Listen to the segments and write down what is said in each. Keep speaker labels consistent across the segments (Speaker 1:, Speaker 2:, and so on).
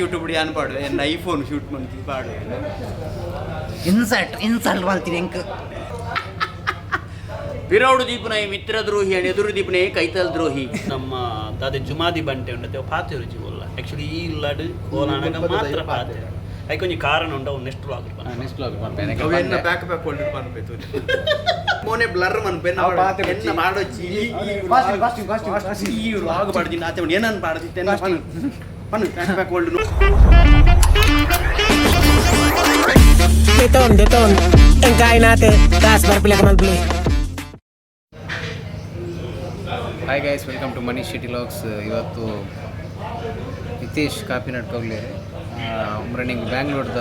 Speaker 1: YouTube ಯಾನ್ ಪಾಡು, ಎನ್ನ ಐಫೋನ್ ಶೂಟ್ ಮಂತಿ ಪಾಡು.
Speaker 2: ಇನ್ಸಲ್ಟ್ ಇನ್ಸಲ್ಟ್ ಮಾಡ್ತೀನಿ ಎಂಕ್.
Speaker 3: ಪಿರೌಡು ದೀಪನ ಮಿತ್ರ ದ್ರೋಹಿ, ಎದುರು ದೀಪನೇ ಕೈತಲ್ ದ್ರೋಹಿ.
Speaker 4: ನಮ್ಮ ದಾದೆ ಜುಮಾದಿ ಬಂಟೆ ಉಂಡತೆ ಪಾತೆ ರುಚಿ ಒಲ್ಲ. ಆಕ್ಚುಲಿ ಈ ಇಲ್ಲಡ್ ಕೋಲಾನಗ ಮಾತ್ರ ಪಾತೆ. ಐಕೊಂಜಿ ಒಂಜಿ ಕಾರಣ ಉಂಡು, ಅವು ನೆಕ್ಸ್ಟ್ ವ್ಲಾಗ್.
Speaker 5: Next vlog.
Speaker 1: ಅವು ಎನ್ನ ಪ್ಯಾಕ್ ಪ್ಯಾಕ್ ಕೊಂಡು ಪನ್ಪೇತು ಮೋನೆ ಬ್ಲರ್ ಮನ್ಪೆ.
Speaker 5: ಅವು ಪಾತೆ.
Speaker 1: ಎನ್ನ ಮಾಡೋಚಿ.
Speaker 5: Costume, costume, costume.
Speaker 1: ಈ ವ್ಲಾಗ್ ಪಾಡ್ದಿನ ಆತೆ ಉಂಡು. ಏನನ್ ಪಾಡ್ದಿತ್ತೆ ಪನ್ ಪನ್ pack pack hold.
Speaker 6: Beton, beton. Ang kain natin. Taas para pila ka mag-play.
Speaker 5: Hi guys, welcome to Manish Shetty vlogs. ಇವತ್ತು ನಿತೇಶ್ ಕಾಪಿನಾಡ್ ಕೌಲೇರು ರನ್ನಿಂಗ್ ಬ್ಯಾಂಗ್ಳೂರ್ದ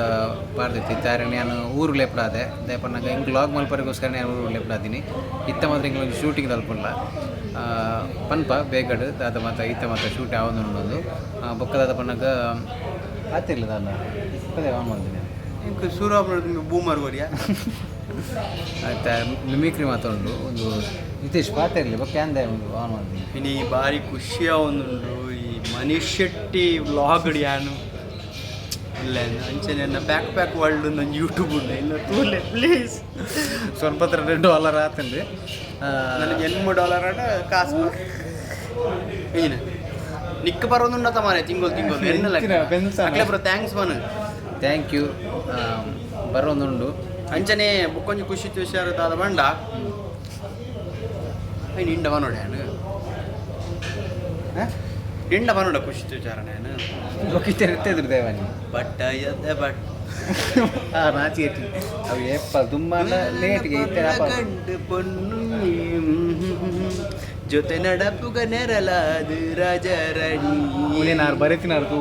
Speaker 5: ಪಾರ್ದೈತಿ ತಾರೆ. ನಾನು ಊರು ಲೇಪಡಾದೆ ದಯಪನ್ನಾಗ ಹಿಂಗೆ ಲಾಗ್ ಮಲ್ಪರಿಗೋಸ್ಕರ ನಾನು ಊರು ಲೇಪಡಾದೀನಿ. ಇತ್ತ ಮಾತ್ರ ಹಿಂಗೆ ಒಂದು ಶೂಟಿಂಗ್ ತಲ್ಪಲ್ಲ ಪನ್ಪ ಬೇಗಡು ದಾದ ಮಾತ ಇತ್ತ ಮಾತ ಶೂಟ್ ಯಾವುದು ಉಂಡೊಂದು ಬೊಕ್ಕ ದಾದ ಪನ್ನಾಗ ಆತಿರ್ಲ ದಾದ ಇಪ್ಪದೇ ಆನ್ ಮಾಡ್ತೀನಿ.
Speaker 1: ಇಂಕ್ ಸೂರಾಬ್ ಬೂಮರ್ ಕೊರಿಯಾ.
Speaker 5: ಆಯ್ತಾ, ಮಿಮಿಕ್ರಿ ಮಾತುಂಡು ಒಂದು. ನಿತೇಶ್ ಪಾತೆ ಇರಲಿ ಬೊಕ್ಕ ಅಂದೆ ಒಂದು ಆನ್ ಮಾಡ್ತೀನಿ.
Speaker 1: ಇನಿ ಬಾರಿ ಖುಷಿಯ ಒಂದುಂಡು. ಈ ಮನೀಶ್ ಶೆಟ್ಟಿ ವ್ಲಾಗ್ ಯಾನು ಇಲ್ಲ ಅಂಚನೆ ನನ್ನ ಪ್ಯಾಕ್ ಪ್ಯಾಕ್ ವರ್ಲ್ಡ್ ನನ್ನ ಯೂಟ್ಯೂಬ್ ಉಂಡು ಇಲ್ಲ ತೂಲೆ ಪ್ಲೀಸ್.
Speaker 5: ಸ್ವಲ್ಪ ಹತ್ರ $2 ಆತಂడి.
Speaker 1: ನನಗೆ $8 ಆಡ ಕಾಸು ಏನ ನಿಕ್ಕ ಬರೋದುಂಡ ತಮಾನೆ ತಿಂಗಳು ತಿಂಗಳು ಎನ್ನಲ್ಲ.
Speaker 5: ಎಂಚಿನ ಪೆನ್ಸನ?
Speaker 1: ಅಕ್ಲೆ ಬ್ರೋ thanks ಮನ್.
Speaker 5: Thank you ಬರೋದುಂಡು.
Speaker 1: ಅಂಚನೆ ಬುಕ್ಕೊಂಜಿ ಖುಷಿ ವಿಷಯ ದಾದ ಬಂಡ ನಿಂಡ ಬನೋಡ ನಿಂಡ ಬನೋಡ ಖುಷಿ ವಿಚಾರ ನಾನು.
Speaker 5: ಇರ್ತಿದ್ರು ದೇವಾನಿ.
Speaker 1: ಬಟ್ಟ ಎದ್ದೆ ಬಟ್.
Speaker 5: ಆ ನಾಚಿ ಅವು ಏಪ್ಪ ತುಂಬ ಲೇಟ್ಗೆ ಇತ್ತೆ.
Speaker 1: ಗಂಡು ಪೊನ್ನು ಜೊತೆ ನಡಪುಗ ನೆರಲಾದು ರಾಜರಣಿ.
Speaker 5: ನಾರು ಬರೀತಿನಾರು ತೂ.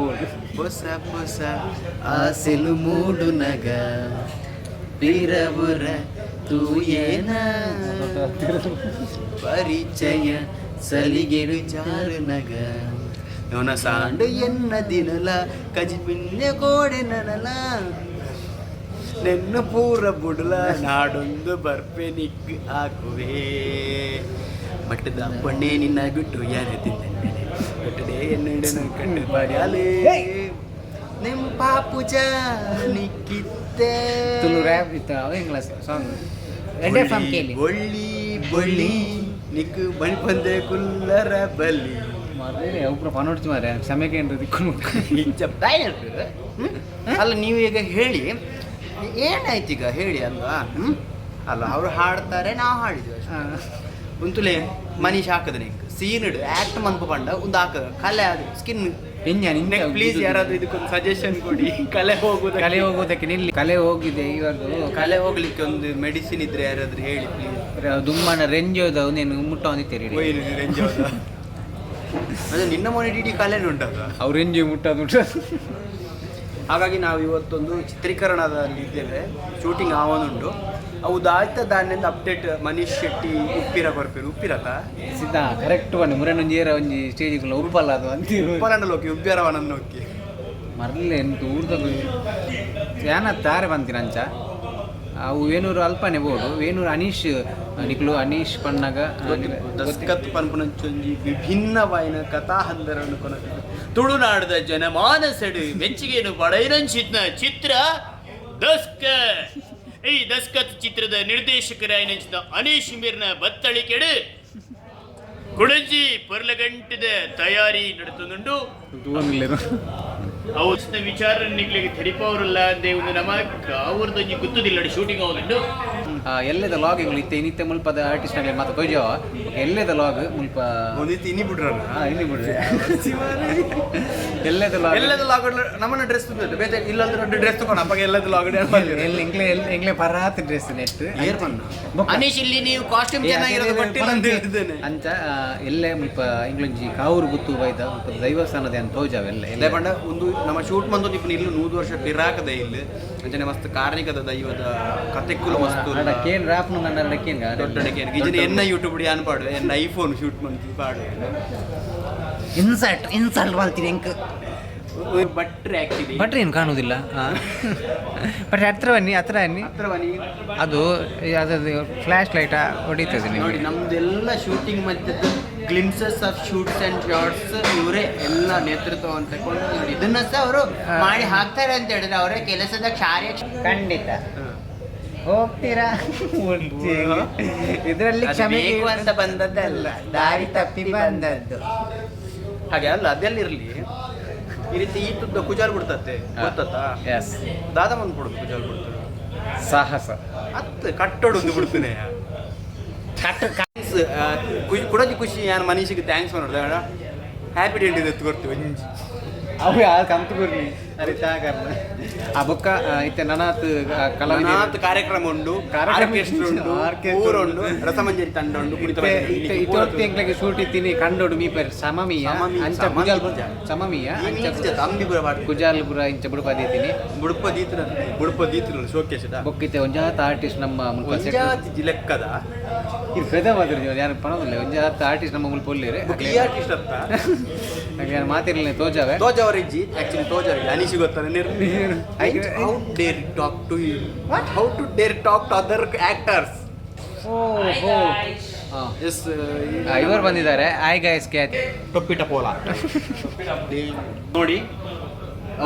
Speaker 1: ಹೊಸ ಹೊಸ ಆಸೆಲು ಮೂಡು ನಗ ಬೀರಬುರ ತೂಯೇನ ಪರಿಚಯ ಸಲಿಗೆಡು ಚಾರು ನಗ ಇವನ ಸಾಂಡು ಎನ್ನ ದಿನಲ ಕಜಿ ಪಿನ್ನೆ ಕೋಡೆ ನನಲ ನೆನ್ನ ಪೂರ ಬುಡಲ ನಾಡೊಂದು ಬರ್ಪೆ ನಿಕ್ ಹಾಕುವೆ ಮಟ್ಟದ ಅಪ್ಪಣ್ಣೆ ನಿನ್ನ ಗುಟ್ಟು ಯಾರ ತಿಂದೆ ಕಟ್ಟಡೆ ಎನ್ನಡನ ಕಟ್ಟು ಬಾಡ್ಯಾಲೆ ನಿಮ್ ಪಾಪುಜ ನಿಕ್ಕಿತ್ತೆ.
Speaker 5: ತುಳು ರ್ಯಾಪ್ ಇತ್ತ English song.
Speaker 2: Red F M ಕೇಳಿ.
Speaker 1: ಬೊಳ್ಳಿ ಬೊಳ್ಳಿ ನಿಕ್ಕು ಬಣಿ ಕುಲ್ಲರ ಬಲಿ.
Speaker 5: ಮಾರ್ರೆ ಒಬ್ರು ಪನೋಡ್ಚು ಮಾರ್ರೆ ಸಮಯಕ್ಕೆ ಏನ್ರ ದಿಕ್ಕು.
Speaker 1: ಇಜ್ಜ ಬಾಯ್ ಹೇಳ್ತೀರ? ಹ್ಮ್? ಅಲ್ಲ, ನೀವು ಈಗ ಹೇಳಿ ಏನಾಯ್ತು ಈಗ ಹೇಳಿ ಅಲ್ವಾ? ಹ್ಮ್? ಅಲ್ಲ, ಅವರು ಹಾಡ್ತಾರೆ, ನಾವು ಹಾಡಿದ್ವಿ ಅಷ್ಟೇ. ಉಂತುಲೆ ಮನೀಶ್ ಹಾಕದ ನಿಕ್ ಸೀನ್ ಇಡು ಆಕ್ಟ್ ಮನ್ಪು ಪಂಡ ಒಂದು ಹಾಕದ ಕಲೆ ಅದು ಸ್ಕಿನ್. ಪ್ಲೀಸ್ ಯಾರಾದ್ರೂ ಇದಕ್ಕೊಂದು ಸಜೆಷನ್ ಕೊಡಿ, ಕಲೆ ಹೋಗುದು.
Speaker 5: ಕಲೆ ಹೋಗೋದಕ್ಕೆ ನಿಲ್ಲಿ, ಕಲೆ ಹೋಗಿದೆ ಇವಾಗ.
Speaker 1: ಕಲೆ ಹೋಗ್ಲಿಕ್ಕೆ ಒಂದು ಮೆಡಿಸಿನ್ ಇದ್ರೆ ಯಾರಾದ್ರೂ ಹೇಳಿ ಪ್ಲೀಸ್.
Speaker 5: ದುಮ್ಮನ ರೆಂಜೋದ ನೀನು ಮುಟ್ಟ ಒಂದಿತ್ತೀರಿ.
Speaker 1: ಅದೇ ನಿನ್ನ ಮೊನ್ನೆ ಇಡೀ ಕಲೆನೂ ಉಂಟಲ್ಲ.
Speaker 5: ಅವ್ರು ರೆಂಜಿ ಮುಟ್ಟೋದು.
Speaker 1: ಹಾಗಾಗಿ ನಾವು ಇವತ್ತೊಂದು ಚಿತ್ರೀಕರಣದಲ್ಲಿ ಇದ್ದೇವೆ, ಶೂಟಿಂಗ್ ಆವನುಂಟು. ಅವು ದಾಲ್ತ ದಾನ್ಯಂದ ಅಪ್ಡೇಟ್ ಮನೀಶ್ ಶೆಟ್ಟಿ ಉಪ್ಪಿರ ಕೊರ್ಪೇರು ಉಪ್ಪಿರತ.
Speaker 5: ಸಿದ್ಧ ಕರೆಕ್ಟ್ ಬನ್ನಿ ಮುರನೊಂಜಿ ಏರ ಒಂಜಿ ಸ್ಟೇಜ್ ಉಪ್ಪಲ್ಲ ಅದು ಅಂತೀರು.
Speaker 1: ಉಪ್ಪರಂಡ ಲೋಕಿ ಉಬ್ಬ್ಯರವನನ್ನು ನೋಕಿ.
Speaker 5: ಮರ್ಲೆ ಎಂತ ಊರ್ದಾಗ ಯಾನ ತಾರೆ ಬಂತಿನ ಅಂಚ. ಅವು ವೇಣೂರು ಅಲ್ಪನೆ ಬೋಡು ವೇಣೂರು ಅನೀಶ್ ನಿಕ್ಲು ಅನೀಶ್ ಪಣ್ಣಾಗ.
Speaker 1: ದಸ್ಕತ್ ಪನ್ಪುನಂಚೊಂಜಿ ವಿಭಿನ್ನವಾಯಿನ ಕಥಾಹಂದರನ್ನು ಕೊನಕ
Speaker 3: ತುಳುನಾಡದ ಜನಮಾನಸಡು ಮೆಚ್ಚುಗೆಯನ್ನು ಪಡೆಯನಂಚಿತ್ನ ಚಿತ್ರ ದಸ್ಕತ್. ಈ ದಸ್ಕತ್ ಚಿತ್ರದ ನಿರ್ದೇಶಕರಾಯಿನಂಚಿನ ಅನೀಶ್ ಮೀರ್ನ ಬತ್ತಳಿಕೆಡು ಕುಡಂಜಿ ಪೊರ್ಲಗಂಟದ ತಯಾರಿ ನಡೆತುಂಡು. ಅವು ವಿಚಾರ ನಿಗ್ಲಿಗೆ ತೆರಿಪವರಲ್ಲ ಅಂದೆ ಒಂದು ನಮ್ಮ ಅವ್ರದ್ದೊಂಜಿ ಗುತ್ತದಿಲ್ಲ ಶೂಟಿಂಗ್ ಅವನುಂಡು.
Speaker 5: ಎಲ್ಲದ ಲಾಗ್ ಇಂಗ್ಲು ಇತ್ತೆ ಇನ್ನಿತ್ತೆ ಮುಲ್ಪದ ಆರ್ಟಿಸ್ಟ್ ನಾಗಲೆ ಮಾತ ತೋಜವ. ಎಲ್ಲದ ಲಾಗ್ ಮುಲ್ಪ.
Speaker 1: ಒಂದಿತ್ತು ಇನ್ನಿ ಬಿಡ್ರಲ್ಲ.
Speaker 5: ಇಲ್ಲಿ ಬಿಡ್ರಿ ಎಲ್ಲದ ಲಾಗ್.
Speaker 1: ಎಲ್ಲದ ಲಾಗ್ ನಮ್ಮನ್ನ ಡ್ರೆಸ್ ಬೇತೆ ಇಲ್ಲಾಂದ್ರೆ ದೊಡ್ಡ ಡ್ರೆಸ್ ತಗೊಂಡು ಅಪ್ಪಗೆ ಎಲ್ಲದ ಲಾಗ್.
Speaker 5: ಎಲ್ಲಿ ಎಂಗ್ಲೆ ಎಂಗ್ಲೆ ಪರಾತ್ ಡ್ರೆಸ್ ನೆಟ್.
Speaker 1: ಏರ್ ಪನ್ನ.
Speaker 3: ಅನೀಶ್, ಇಲ್ಲಿ ನೀವು ಕಾಸ್ಟ್ಯೂಮ್
Speaker 1: ಚೆನ್ನಾಗಿರೋದು ಬಟ್ಟೆ ಅಂತ ಹೇಳ್ತಿದ್ದೇನೆ.
Speaker 5: ಅಂಚ ಎಲ್ಲೆ ಮುಲ್ಪ ಇಂಗ್ಲೊಂಜಿ ಕಾವೂರು ಗುತ್ತು ಬೈದ ಮುಲ್ಪ ದೈವಸ್ಥಾನದ ಅಂತ ತೋಜಾವ ಎಲ್ಲ ಎಲ್ಲ.
Speaker 1: ಪಂಡ ಒಂದು ನಮ್ಮ ಶೂಟ್ ಮಂದು ಇಪ್ಪನ ಇಲ್ಲು 100 ವರ್ಷ ಪಿರಾಕದ ಇಲ್ಲಿ ಅಂಚನೆ ಮಸ್ತ್ ಕಾರ್ಣಿಕದ ದೈವದ ಕತೆಕ್ಕುಲು ಮಸ್ತ್.
Speaker 5: ಅಡ ಕೇನ್ ರಾಪ್ ನನ್ನ ಕೇನ್.
Speaker 1: ದೊಡ್ಡ ಕೇನ್ ಗಿಜನೆ ಎನ್ನ ಯೂಟ್ಯೂಬ್ ಯಾನ್ ಪಾಡು ಎನ್ನ ಐಫೋನ್ ಶೂಟ್ ಮಂತಿ ಪಾಡು.
Speaker 2: ಇನ್ಸಲ್ಟ್ ಇನ್ಸಲ್ಟ್ ಮಾಡ್ತೀನಿ ಎಂಕ್.
Speaker 1: ಬಟ್ರೆ ಆಕ್ಚುಲಿ.
Speaker 5: ಭಟ್ರೆ ಏನು ಕಾಣುವುದಿಲ್ಲ. ಬಟ್ ಹತ್ರ ಬನ್ನಿ, ಹತ್ರ ಬನ್ನಿ.
Speaker 1: ಹತ್ರ ಬನ್ನಿ.
Speaker 5: ಅದು ಅದು ಫ್ಲ್ಯಾಶ್ ಲೈಟ್ ಹೊಡಿತದೆ
Speaker 1: ನೋಡಿ
Speaker 5: ನಿಮಗೆ.
Speaker 1: ನಮ್ದೆಲ್ಲ shooting ಮಧ್ಯದ್ದು. Glimpses of shoots and shots ಇವರೇ ಎಲ್ಲ ನೇತೃತ್ವವನ್ನು ತಗೊಂಡು ಇದನ್ನ ಸಹ ಅವರು ಮಾಡಿ ಹಾಕ್ತಾರೆ ಅಂತ ಹೇಳಿದ್ರೆ ಅವರೇ ಕೆಲಸದ ಕಾರ್ಯ
Speaker 2: ಖಂಡಿತ ಹೋಗ್ತೀರಾ ಇದರಲ್ಲಿ
Speaker 1: ಅದು
Speaker 2: ಕ್ಷಮೆ
Speaker 1: ಬೇಕು ಅಂತ ಬಂದದ್ದಲ್ಲ,
Speaker 2: ದಾರಿ ತಪ್ಪಿ ಬಂದದ್ದು.
Speaker 1: ಹಾಗೆ ಅಲ್ಲ, ಅದೆಲ್ಲ ಇರಲಿ. ಈ ರೀತಿ ಈ ತುದ್ದ ಕುಜಾಲ್ ಬಿಡ್ತತ್ತೆ ಗೊತ್ತತ್ತಾ?
Speaker 5: ಎಸ್.
Speaker 1: ದಾದ ಬಂದು ಕೊಡುದು ಕುಜಾಲ್ ಬಿಡ್ತದೆ.
Speaker 5: ಸಾಹಸ.
Speaker 1: ಅತ್ತು ಕಟ್ಟೋಡು ಬಿಡ್ತೇನೆ. Thanks ಕುಡಜಿ ಖುಷಿ ಯಾನ್ ಮನೀಷಿಗೆ thanks ಮಾಡೋದು. ಹ್ಯಾಪಿ ಡೇಟ್ ಎತ್ತು ಕೊಡ್ತೀವಿ ಒಂಜಿ.
Speaker 5: ಅವು ಯಾರು ಕಂತು ಗುರ್ನಿ ಅರಿತಾಗರ್ನ ಆ ಬೊಕ್ಕ ಇತ್ತೆ ನನಾತ್ ಕಲಾವಿದ
Speaker 1: ನನಾತ್ ಕಾರ್ಯಕ್ರಮ ಉಂಡು,
Speaker 5: ಕಾರ್ಯಕ್ರಮ
Speaker 1: ಆರ್ಕೆಸ್ಟ್ರಾ ಉಂಡು,
Speaker 5: ಆರ್ಕೆಸ್ಟ್ರಾ
Speaker 1: ಊರುಂಡು, ರಸಮಂಜರಿ ತಂಡ ಉಂಡು, ಕುಣಿತ
Speaker 5: ಇತ್ತೆ
Speaker 1: ಭಜನೆ
Speaker 5: ಇತ್ತೆ
Speaker 1: ಇಲ್ಲಿ
Speaker 5: ಇತ್ತೊತ್ತಿ ಎಂಕ್ಲೆಗೆ ಶೂಟ್ ಇತ್ತೀನಿ ಕಂಡೋಡು ಮೀಪರ್ ಸಮಮಿಯ
Speaker 1: ಸಮಮಿ-
Speaker 5: ಅಂಚ
Speaker 1: ಸಮಮಿ
Speaker 5: ಕುಜಾಲ್
Speaker 1: ಪೂಜ.
Speaker 5: ಸಮಮಿಯ
Speaker 1: ಈ
Speaker 5: ಅಂಚ
Speaker 1: ಮೀನ್ಸ್ ಜೊತೆ ಅಂಬಿ ಪೂರ ಪಾಡ್ದು.
Speaker 5: ಕುಜಾಲ್ ಪುರ ಇಂಚ ಬುಡುಪ ದೀತೀನಿ.
Speaker 1: ಬುಡುಪ ದೀತಿನ ಬುಡುಪ ದೀತಿನ ಶೋಕೇಶ್
Speaker 5: ಬೊಕ್ಕ ಇತ್ತೆ ಒಂಜಾತ ಆರ್ಟಿಸ್ಟ್ ನಮ್ಮ ಮುಲ್ಪ set.
Speaker 1: ಒಂಜಾತಿ ಲೆಕ್ಕದ
Speaker 5: ಇದು ಪೆದ ಮಾತಿರ್ಜಿ ಯಾರು ಪಣೋದಿಲ್ಲ. ಒಂಜಾತ ಆರ್ಟಿಸ್ಟ್ ನಮ್ಮ ಮುಲ್ಪ ಉಲ್ಲೇರು.
Speaker 1: ಬೊಕ್ಕ ಈ ಆರ್ಟಿಸ್ಟ್ ಅತ್ತ.
Speaker 5: ಯಾರು ಮಾತಿರ್ಲಿಲ್ಲ ತೋಜಾವೆ.
Speaker 1: ತೋಜ ಅವರಿಜ್ಜಿ ಆಕ್ಚುಲಿ ತೋಜ ಅವರಿಗೆ Anish ಗೊತ್ತಾರೆ. How dare talk to what how to dare talk to other actors.
Speaker 5: ಓ ಹೋ.
Speaker 1: ಎಸ್.
Speaker 5: ಇವರು ಬಂದಿದ್ದಾರೆ. ಹಾಯ್ ಗೈಸ್ ಕ್ಯಾತ್.
Speaker 1: ಟೊಪ್ಪಿಟ ಪೋಲ ನೋಡಿ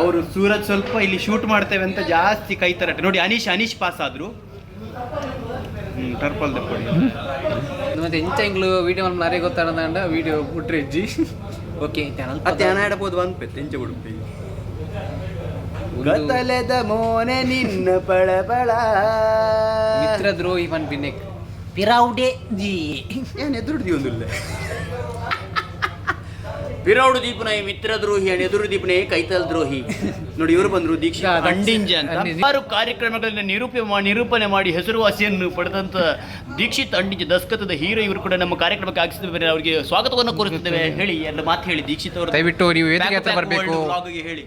Speaker 1: ಅವರು ಸೂರಜ್ ಸ್ವಲ್ಪ ಇಲ್ಲಿ ಶೂಟ್ ಮಾಡ್ತೇವೆ ಅಂತ ಜಾಸ್ತಿ ಕೈ ತರಟೆ ನೋಡಿ. ಅನೀಶ್ ಅನೀಶ್ ಪಾಸ್ ಆದ್ರು. ಟರ್ಪಲ್ ದಪ್ಪಡಿ.
Speaker 5: ಮತ್ತೆ ಎಂಚ ಇಂಗ್ಲು ವಿಡಿಯೋ ಮಲ್ಪನ ಅರೆ ಗೊತ್ತಾಡಂಡ ವಿಡಿಯೋ ಬಿಟ್ರೆ ಓಕೆ.
Speaker 1: ಅತ್ತೆ ಅನಾಡಬಹುದು ಒಂದು ಎಂಚ ಉಡುಪಿ ಗತಲೆದ ಮೋನೆ ನಿನ್ನ ಪಳಪಳ.
Speaker 5: ಮಿತ್ರ ದ್ರೋಹಿ ಪನ್ಪಿನೆಕ್.
Speaker 2: ಪಿರೌಡೆ ಜಿ.
Speaker 1: ಏನ್ ಎದುರು ಒಂದಿಲ್ಲ.
Speaker 3: ಬಿರೌಡು ದೀಪನ ಮಿತ್ರ ದ್ರೋಹಿ and ಎದುರು ದೀಪನೇ ಕೈತಲ್ ದ್ರೋಹಿ.
Speaker 1: ನೋಡಿ ಇವರು ಬಂದ್ರು ದೀಕ್ಷಾ
Speaker 3: ಅಂಡಿಂಜ ಅಂತ ಹಲವಾರು ಕಾರ್ಯಕ್ರಮಗಳನ್ನು ನಿರೂಪಣೆ ಮಾಡಿ ಹೆಸರುವಾಸಿಯನ್ನು ಪಡೆದಂತ ದೀಕ್ಷಿತ್ ಅಂಡಿಂಜ ದಸ್ಕತದ ಹೀರೋ ಇವರು ಕೂಡ ನಮ್ಮ ಕಾರ್ಯಕ್ರಮಕ್ಕೆ ಆಗಿಸಿದ ಅವರಿಗೆ ಸ್ವಾಗತವನ್ನು ಕೋರುತ್ತಿದ್ದೇವೆ. ಹೇಳಿ ಎಲ್ಲ ಮಾತು ಹೇಳಿ ದೀಕ್ಷಿತ್ ಅವರು.
Speaker 5: ದಯವಿಟ್ಟು ನೀವು ವೇದಿಕೆ ಹತ್ರ ಬರಬೇಕು.
Speaker 1: ಹೇಳಿ.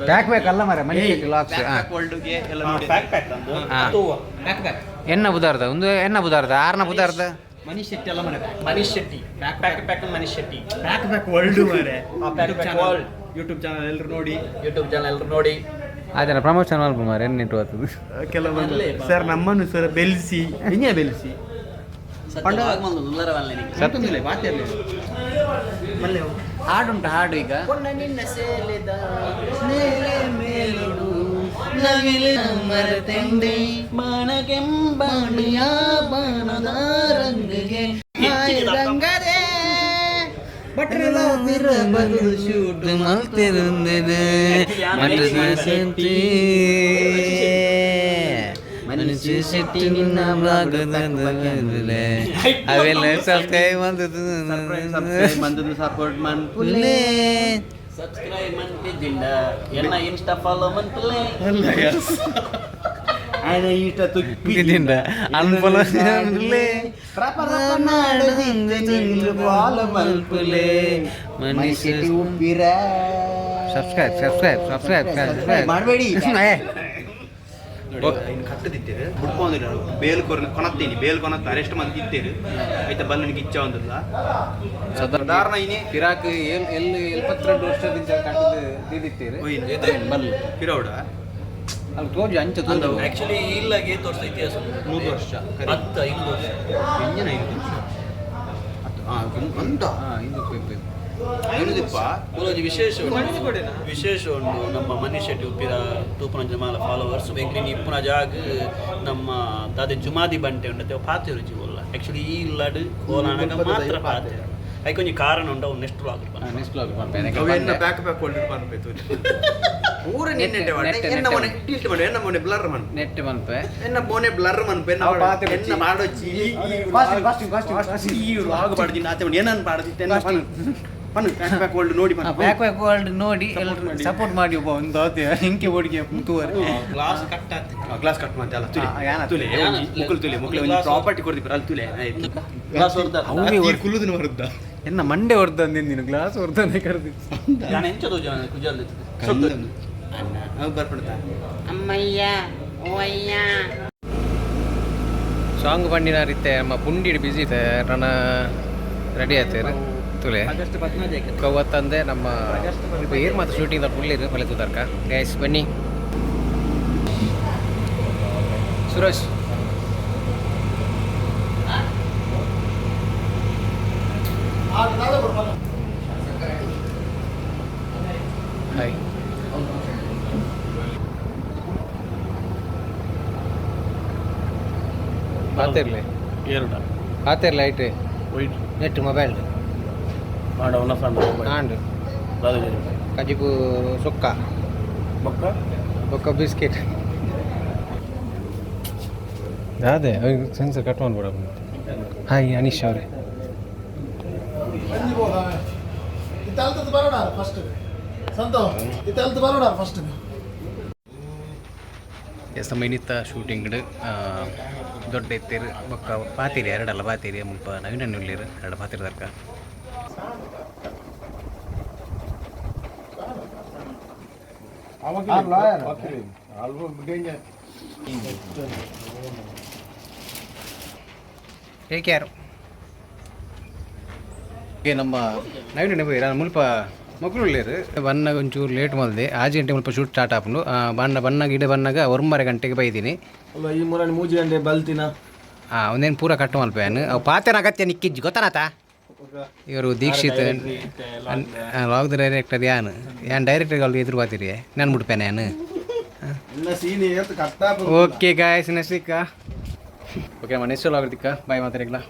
Speaker 5: ಬ್ಯಾಕ್ ಬ್ಯಾಕ್ ಅಲ್ಲ ಮಾರ್ರೆ, ಮನಿ ಲಾಕ್ಸ್.
Speaker 1: ವರ್ಲ್ಡ್ಗೆ ಎಲ್ಲ ನೋಡಿ.
Speaker 5: ಎನ್ನ ಬುಧಾರ್ದ ಒಂದು ಎನ್ನ ಬುಧಾರ್ದ ಆರ್ನ ಬುಧಾರ್ದ.
Speaker 1: ಮನೀಶ್ ಶೆಟ್ಟಿ ಅಲ್ಲ ಮನೆ.
Speaker 4: Manish Shetty back back back Manish Shetty
Speaker 1: back back world ಮಾರೆ.
Speaker 4: Back back world.
Speaker 1: YouTube channel ಎಲ್ಲರೂ ನೋಡಿ.
Speaker 4: ಯೂಟ್ಯೂಬ್ ಚಾನಲ್ ಎಲ್ಲರೂ ನೋಡಿ.
Speaker 5: ಅದನ್ನ ಪ್ರಮೋಷನ್ ಮಲ್ಪ ಮಾರ್ರೆ, ಎನ್ನಿಟ್ಟು ಆತದು.
Speaker 1: ಕೆಲವೊಂದು ಸರ್ ನಮ್ಮನ್ನು ಸರ್ ಬೆಲ್ಸಿ ಹಿಂಗೆ ಬೆಲ್ಸಿ.
Speaker 5: ಹಾಡುಂಟು ಹಾಡು ಈಗ.
Speaker 1: ಬಂದದ್ದು ಸಪೋರ್ಟ್ ಮನ್ಪುಲೇ.
Speaker 4: ಸಬ್ಸ್ಕ್ರೈಬ್ ಮನ್ಪಿದ್ದಿಂಡ ಎನ್ನ ಇನ್ಸ್ಟಾ ಫಾಲೋ ಮನ್ಪುಲೆ.
Speaker 1: ಈಟ ತುಪ್ಪಿ
Speaker 5: ಸಬ್ಸ್ಕ್ರೈಬ್ ಸಬ್ಸ್ಕ್ರೈಬ್ ಸಬ್ಸ್ಕ್ರೈಬ್ ಸಬ್ಸ್ಕ್ರೈಬ್
Speaker 1: ಮಾಡಬೇಡಿ. ಇನ್ನು ಕಟ್ಟದಿದ್ದೇವೆ ಬುಡ್ಕೊಂಡಿಲ್ಲ ಬೇಲ್ ಕೊರ್ ಕೊನತ್ತೀನಿ ಬೇಲ್ ಕೊನತ್ತ ಅರೆಸ್ಟ್ ಮಂದಿ ಇತ್ತೇರು ಆಯ್ತಾ ಬಲ್ಲ ನನಗೆ ಇಚ್ಛೆ ಒಂದಿಲ್ಲ ಸಾಧಾರಣ ಇನಿ.
Speaker 5: ಪಿರಾಕ್ ಎಲ್ ಎಲ್ 72 ವರ್ಷದಿಂದ ಕಟ್ಟದು ದೀದಿತ್ತೀರಿ. ಬಲ್ಲ.
Speaker 1: ಪಿರೌಡ.
Speaker 5: ಅಲ್ಲಿ ತೋಜು ಅಂಚ ತೋಜು.
Speaker 4: ಆಕ್ಚುಲಿ ಇಲ್ಲಾಗ ಏತ್ ವರ್ಷ ಇತಿಹಾಸ ಉಂಟು?
Speaker 1: 100 ವರ್ಷ.
Speaker 4: ಹತ್ತು ಐದು ವರ್ಷ.
Speaker 1: ಇಂಜಿನ 5 ವರ್ಷ ಹತ್ತು, ಆ, ಒಂದು
Speaker 5: ಹಾ ಇಂದು ಪೋಯ್.
Speaker 1: ಐನೂದಿಪ್ಪ.
Speaker 4: ಮೂಲೊಂಜಿ ವಿಶೇಷ ಉಂಟು ವಿಶೇಷ ಉಂಟು. ನಮ್ಮ ಮನೀಶ್ ಶೆಟ್ಟಿ ಉಪ್ಪಿರ ತೂಪುನ ಜಮಾಲ ಫಾಲೋವರ್ಸ್ ಬೆಂಗ್ಳಿನಿ ಇಪ್ಪುನ ಜಾಗ ನಮ್ಮ ದಾದೆ ಜುಮಾದಿ ಬಂಟೆ ಉಂಟು ಪಾತೆ ರುಚಿ ಒಲ್ಲ. ಆಕ್ಚುಲಿ ಈ ಇಲ್ಲಡ್ ಕೋಲಾನಗ ಮಾತ್ರ ಪಾತೆ ಐಕೊಂಜಿ ಕಾರಣ ಉಂಟು. ಅವು ನೆಕ್ಸ್ಟ್ ವ್ಲಾಗ್.
Speaker 5: Next blog.
Speaker 1: ಅವೆಲ್ಲ ಬ್ಯಾಕ್ ಬ್ಯಾಕ್ ಹೊಲ್ಡ್ ಪನ್ಪೆ ಪೂರ ನಿನ್ನೆ
Speaker 5: ನೆಟ್ಟೆ,
Speaker 1: ಎನ್ನ
Speaker 5: ನೆಟ್ಟೆ.
Speaker 1: ಮೊನೆ ಟಿಲ್ಟ್ ಮಾಡು ಎನ್ನ ಮೊನೆ ಬ್ಲರ್ ಮನ್
Speaker 5: ನೆಟ್ ಮನ್ಪೆ.
Speaker 1: ಎನ್ನ ಮೊನೆ ಬ್ಲರ್ ಮನ್ಪೆ ಎನ್ನ
Speaker 5: ಅವು ಪಾತೆ
Speaker 1: ಎನ್ನ ಮಾಡೋಚಿ.
Speaker 5: Casting casting casting.
Speaker 1: ಈ ವ್ಲಾಗ್ ಮಾಡ್ದಿನ ಆತೆ ಮಾಡಿ ಏನನ್ ಪಾಡ್ದಿತ್ತೆ ಎನ್ನ ಪನ್ ಪನ್ ಬ್ಯಾಕ್ ಬ್ಯಾಕ್ ವರ್ಲ್ಡ್ ನೋಡಿ ಪನ್.
Speaker 5: ಬ್ಯಾಕ್ ಬ್ಯಾಕ್ ವರ್ಲ್ಡ್ ನೋಡಿ ಎಲ್ಲರೂ ಸಪೋರ್ಟ್ ಮಾಡಿ. ಒಬ್ಬ ಒಂದು ಆತೆ ಹಿಂಗೆ ಓಡಿಗೆ ತೂವರೆ.
Speaker 4: ಗ್ಲಾಸ್ ಕಟ್ ಆಯ್ತು.
Speaker 1: ಗ್ಲಾಸ್ ಕಟ್ ಮಾಡ್ತೆ ಅಲ್ಲ ತುಲೆ.
Speaker 5: ಆ, ಯಾನ?
Speaker 1: ತುಲೆ
Speaker 4: ಯಾನ?
Speaker 1: ಮುಕುಲ್ ತುಲೆ ಮುಕುಲ್ ಒಂದು
Speaker 4: ಗ್ಲಾಸ್
Speaker 1: ಪ್ರಾಪರ್ಟಿ ಕೊಡ್ದಿಪ್ಪ ಅಲ್ಲಿ ತುಲೆ ಆಯ್ತು.
Speaker 4: ಗ್ಲಾಸ್ ಹೊರ್ದ.
Speaker 5: ಅವೇ
Speaker 1: ಕುಲ್ಲುದಿನ ಹೊರದ್ದ.
Speaker 5: ಎನ್ನ ಮಂಡೆ ಹೊರ್ದಂದೆ ನೀನು ಗ್ಲಾಸ್ ಹೊರ್ದಂದೆ ಕರೆದಿ.
Speaker 4: ನಾನು ಎಂಚ ತೋಜ ಕುಜಲ್.
Speaker 1: ಅವ್ ಬರ್ಪಡ್ತಾ.
Speaker 2: ಅಮ್ಮಯ್ಯ ಓಯ್ಯ.
Speaker 5: ಸಾಂಗ್ ಬಂಡಿನ ರೀತೆ ನಮ್ಮ ಪುಂಡಿಡ್ ಬಿಸಿ ಇದೆ ರಣ ರೆಡಿ ಆಯ್ತು ತುಲೆ ಕವ್ವತ್ತಂದೆ ನಮ್ಮ ಏರ್ ಮಾತ್ರ ಶೂಟಿಂಗ್ ಪುಳ್ಳಿರು ಮಲೆ ತೂತರ್ಕ ಗೈಸ್ ಬನ್ನಿ ಸುರೇಶ್. ಹಾಯ್. ಪಾತಿರ್ಲಿ.
Speaker 4: ಏರುಡ.
Speaker 5: ಪಾತಿರ್ಲಿ ಐಟ್.
Speaker 4: ವೈಟ್.
Speaker 2: Net mobile.
Speaker 4: ಆಂಡ ಸಣ್ಣ.
Speaker 5: ಆಂಡ್ ಕಜಿಪು ಸುಕ್ಕ.
Speaker 4: ಬೊಕ್ಕ?
Speaker 5: ಬೊಕ್ಕ ಬಿಸ್ಕೆಟ್. ಅದೇ ಸೆನ್ಸರ್ ಕಟ್ ಮಾಡ್ಬೇಡ. ಹಾಯ್ ಅನೀಶ್ ಅವರೇ.
Speaker 7: ಬರೋಣ ಫಸ್ಟ್ ಸಂತೋ, ಇತ್ತಲ್ತು ಬರೋಣ ಫಸ್ಟ್.
Speaker 5: ಎಸ್, ನಮ್ಮ ಇನ್ನಿತ್ತ ಶೂಟಿಂಗ್ ದೊಡ್ಡ ಎತ್ತೀರು ಬೊಕ್ಕ ಪಾತೀರಿ ಎರಡಲ್ಲ ಪಾತೀರಿ ಮುಲ್ಪ ನವೀನ ಉಳ್ಳೀರು ಎರಡು ಪಾತಿರಿ ತರ್ಕ.
Speaker 2: Take care.
Speaker 5: ನಮ್ಮ ನವೀನ ಹೋಯಿರ ಮುಲ್ಪ ಮಕ್ಕಳು ಉಳ್ಳೇರು. ಬನ್ನಾಗ ಒಂಚೂರು ಲೇಟ್ ಮಲ್ದೆ, ಆಜು ಗಂಟೆ ಮುಲ್ಪ ಶೂಟ್ ಸ್ಟಾರ್ಟ್ ಆಪುಂಡು. ಬಣ್ಣ ಬನ್ನಾಗ ಇಡ ಬನ್ನಾಗ 9:30 ಗಂಟೆಗೆ ಬೈದೀನಿ.
Speaker 7: ಅಲ್ಲ, ಈ ಮುರಾಣಿ 3 ಗಂಟೆ ಬಲ್ತಿನ.
Speaker 5: ಹಾಂ, ಒಂದೇನು ಪೂರ ಕಟ್ ಮಲ್ಪೇನು ಅವು ಪಾತೆನ ಅಗತ್ಯ ನಿಕ್ಕಿಜ್ಜಿ ಗೊತ್ತನಾತ. ಇವರು ದೀಕ್ಷಿತ್ ಲಾಗ್ ಡೈರೆಕ್ಟರ್. ಯಾನ್ ಯಾನ್ ಡೈರೆಕ್ಟರ್ ಅಲ್ಲಿ ಎದುರು ಬಾತಿರಿ ನಾನು ಬಿಡ್ಪೇನೆ ಯಾನು.
Speaker 7: Scene
Speaker 5: okay guys, next okay, ನಮ್ಮ ನೆಕ್ಸ್ಟ್ ಲಾಗ್ ತಿಕ್ಕ. ಬಾಯ್ ಮಾತಾಡಿಲ್ಲ.